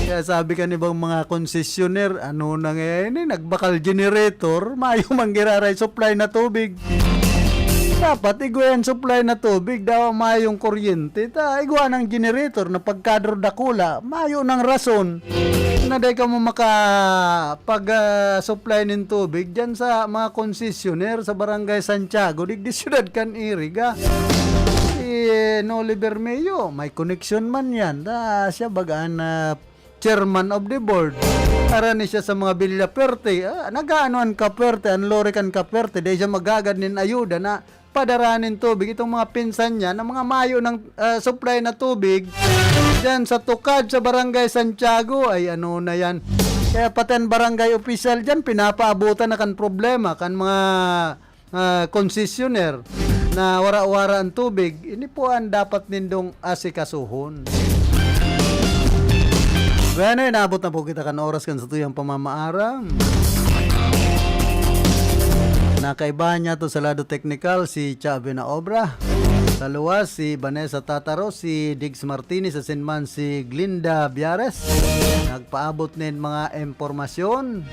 Kaya sabi kan ibang mga konsesyoner, "Ano na ngayon eh, nagbakal generator, mayo man giraray supply na tubig." Dapat igwa an supply na tubig, dawa mayong kuryente, ta igwa nang generator na pagkadro dakula, mayo nang rason na dai kamo maka-, pag, ah, supply nin tubig diyan sa mga konsesyoner sa Barangay Santiago, digdi siyudad kan Iriga. Si, eh, Noli Bermeo, may koneksyon man yan. Ta siya baga an, ah, chairman of the board. Arani siya sa mga Villafuerte. Ah, nag-aano an Cafuerte, an lorry kan Cafuerte, dai siya maghagad nin ayuda na padara nin tubig. Itong mga pinsan niya na mga mayo ng, ah, supply na tubig diyan sa tukad sa Barangay Santiago, ay ano na yan. Kaya pati ang barangay official diyan, pinapaabutan na kan problema kan mga, ah, konsesyoner na wara-wara ang tubig. Ini po ang dapat nindong asikasuhon. Bueno, inaabot na po kita kan oras kan satuyang pamamaaram. Nakaibahan niya to sa lado teknikal si Chabe na Obra. Sa luwas, si Vanessa Tataro, si Diggs Martinez, asin man si Glinda Biares. Nagpaabot nin mga impormasyon.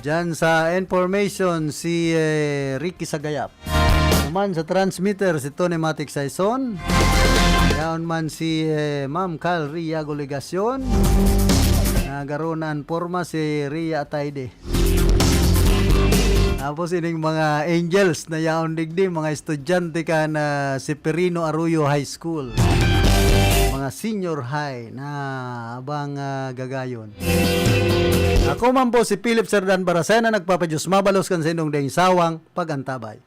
Diyan sa information, si, eh, Ricky Sagayap. Naman sa transmitter, si Tony Matic Saison. Yaon man si, eh, Ma'am Cal Ria Golegacion. Nagaro na an porma si Ria Ataide. Tapos ining mga angels na yaon digdi, mga estudyante kan, ah, Seferino Arroyo High School. Mga senior high na abang, ah, gagayon. Ako man po si Philip Serdan Barasena, nagpapadiyos mabalos kan sa indong daing sawang pag-antabay.